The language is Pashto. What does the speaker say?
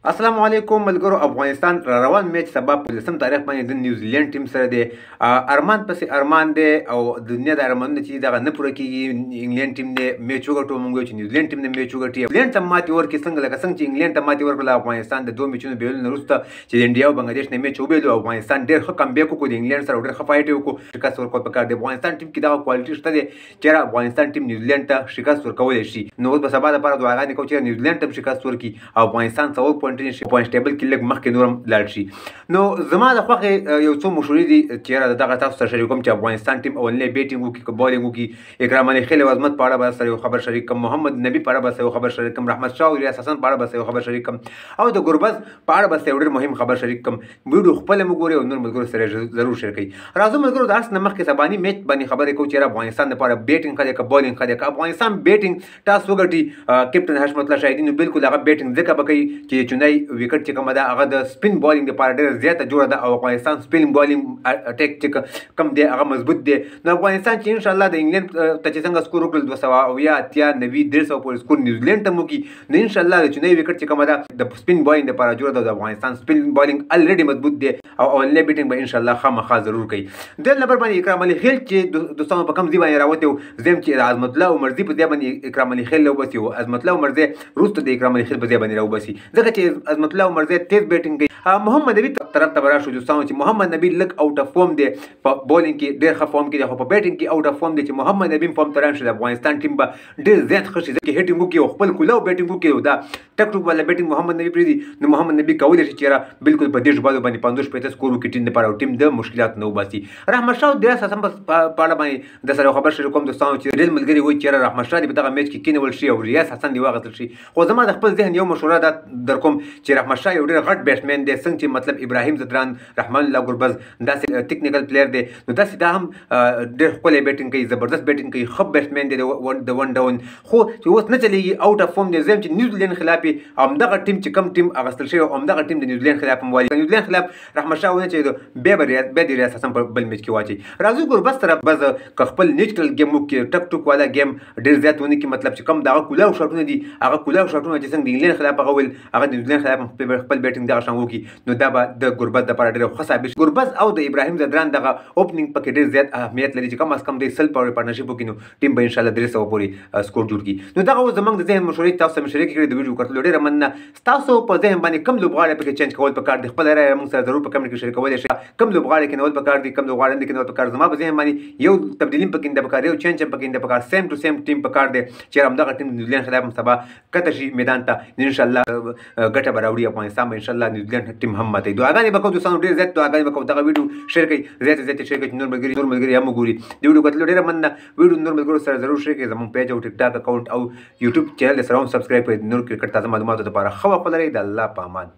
السلام علیکم ملګرو، افغانستان را روان میچ سبا په 10 تاریخ باندې د نیوزیلند ټیم سره دی. ارمان پسې ارمان دی او دنیا د ارمانونه چې دغه نه پوره کیږي. انګلند ټیم دی میچ وګټو، مونږ چې نیوزیلند ټیم نه میچ وګټي، انګلند ته ماتې ورکړي. څنګه لکه څنګه چې انګلند ته ماتې ورکړله، افغانستان د دوه میچونو بیلو نه وروسته چې د انډیا او بنګلادیش نه میچ وبیلو، افغانستان ډېر ښه کمبیک وکړو، د انګلند سره ډېر ښه فایټ یې وکړو. شکست ورکول پکار دی. افغانستان ټیم کې دغه کوالټي شته دی چې افغانستان ټیم نیوزیلند ته شکست ورکولی شي. نو اوس به سبا لپاره دعاګانې کوو چې نیوزیلند ته هم شکست ورکړي او افغانستان 4 پوینټونه شي، پوینټ ټیبل کې لږ مخکې نورم لاړ شي. نو زما د خوښې یو څو مشورې دي چې دغه تاسو سره شریکوم چې افغانستان ټیم اولنی بیټینګ وکړي که بالینګ وکړي. اکرام علي خېل او عظمت په اړه به سره یو خبر شریک کړم، محمد نبي په اړه به سره یو خبر شریک کړم، رحمت شاه او ریاض حسن په اړه به سره یو خبر شریک کړم او د ګربز په اړه به سره یو ډېر مهم خبر شریک کړم. ویډیو خپله مو ګورئ او نور ملګرو سره ضرور شیر کړئ. راځو ملګرو، د هر څه نه مخکې سباني میچ باندې خبرې کوو چې افغانستان لپاره بیټینګ ښه دی که بالینګ ښه دی. که افغانستان بیټینګ ټاس وګټي کپټن حشمت الله شاهدي، نو بالکل هغه بیټینګ ځکه به کوي چې چنای وکټ چې کومه ده هغه د سپین بالینګ لپاره ډېره زیاته جوړه ده او افغانستان سپین بالینګ اټیک چې کم دی هغه مضبوط دی. نو افغانستان چې انشاءالله د انګلند ته چې څنګه سکور وکړل 270، 80، 90، 300 پورې سکور نیوزیلند ته هم وکړي، نو انشاءالله د چنای وکټ چې کومه ده د سپین بالینګ لپاره جوړه ده. د افغانستان سپین بالینګ الریډي مضبوط دی او اولنی بیټینګ به انشاءالله خامخا ضرور کوي. دویم نمبر باندې اکرام علي خېل چې دوستانو په کوم ځای باندې راوتی و، زه یم چې د عظمت الله عمرزي په ځای باندې اکرام علي خېل راوباسي او عظمت الله عمرزی وروسته د اکرام علي خېل په ځای باندې راوباسي، ځکه چې عظمت الله عمرزی تیز بیټینګ کوي. محمد نبي طرف ته به راشو دوستانو چې محمد نبي لږ اوټ اف فارم دی، په بولینګ کې ډېر ښه فارم کې دی خو په بیټینګ کې اوټ اف فارم دی. چې محمد نبي فارم ته راشي د افغانستان ټیم به ډېر زیات ښه شي، ځکه هیټینګ وکړي او خپل کولاو بیټینګ وکړي او دا ټک ټوک والا بیټینګ محمد نبي پرېږدي، نو محمد نبي کولی شي چې را بالکل په 30 بالو باندې 50 سکور وکړي ټیم دپاره او ټیم د مشکلاتو نه وباسي. رحمت شاه او ریاض حسن په اړه باندې د سره یو خبر شریکوم دوستانو چې ډېر ملګري وایي چې رحمت شاه دې په دغه میچ کې کېنول شي او ریاض حسن دې واخیستل شي. خو زما د خپل ذهن یو مشوره دا در کوم چې رحمت شاه یو ډېر غټ بیټسمن دی، څنګه چې مطلب ابراهیم ځدران، رحمان الله ګربز داسې ټیکنیکل پلیر دی، نو داسې دا هم ډېر ښکلی بیټینګ کوي، زبردست بیټینګ کوي، ښه بیټسمن دی د ون ډاون. خو چې اوس نه چلېږي، اوټ اف فارم دی. زه یم چې نیوزیلند خلاف یې همدغه ټیم چې کوم ټیم اخیستل شوی همدغه ټیم د نیوزیلند خلاف هم والي. نیوزیلند خلاف رحمت شاه ونه چلېدو، بیا به بیا د ریاض حسن په بل میچ کې واچوي. راځو ګربز طرف. بس که خپل نیچرل ګیم وکړي، ټک ټوک والا ګیم ډېر زیات ونه کړي، مطلب چې کوم دغه کولاو شاټونه دي، هغه کولاو شاټونه چې څنګه د انګلند خلاف هغه ویل، هغه د نیوزیلند خلاف هم خپل بیټینګ دغه شان وکړي، نو دا به د ګربز دپاره ډېره ښه ثابت شي. ګربز او د ابراهیم ځدران دغه اوپنینګ پکې ډېر زیات اهمیت لري چې کم از کم دی 100 پورې پارټنرشپ وکړي، نو ټیم به انشاءالله 300 پورې سکور جوړ کړي. نو دغه اوس زموږ د ذهن مشورې تاسو سره مې شریکې کړې. د ویډیو کتلو ډېره مننه. ستاسو په ذهن باندې کوم لوبغاړی پکې چینج کول پکار دي، خپله رایه موږ سره ضرور په کمنټ کې شریکولی شئ. کوم لوبغاړی کېنول پکار دي، کوم لوبغاړی نه کېنول پکار. زما په ذهن باندې یو تبدیلي هم پکې نه ده پکار، یو چینج هم پکې نه ده پکار، سیم ټو سیم ټیم پکار دی چې همدغه ټیم د نیوزیلند خلاف هم سبا کته شي میدان ته، نو انشاءالله ګټه به راوړي. افغانستان به انشاءالله نیوزیلند ټیم هم ماتوي. دعاګانې به کوو دوستانو، ډېر زیات دعاګانې به کوو. دغه ویډیو شیر کړئ، زیات زیات شیر کړئ چې نور ملګري هم وګوري. د ویډیو کتلو ډېره مننه. ویډیو نور ملګرو سره ضرور شیر کړئ. زموږ پیج او ټیک ټاک اکاونټ او یوټیوب چینل سره هم سبسکرایب کړئ. نور کرکټ تازه معلوماتو لپاره ښه وخت ولرئ. د الله په امان.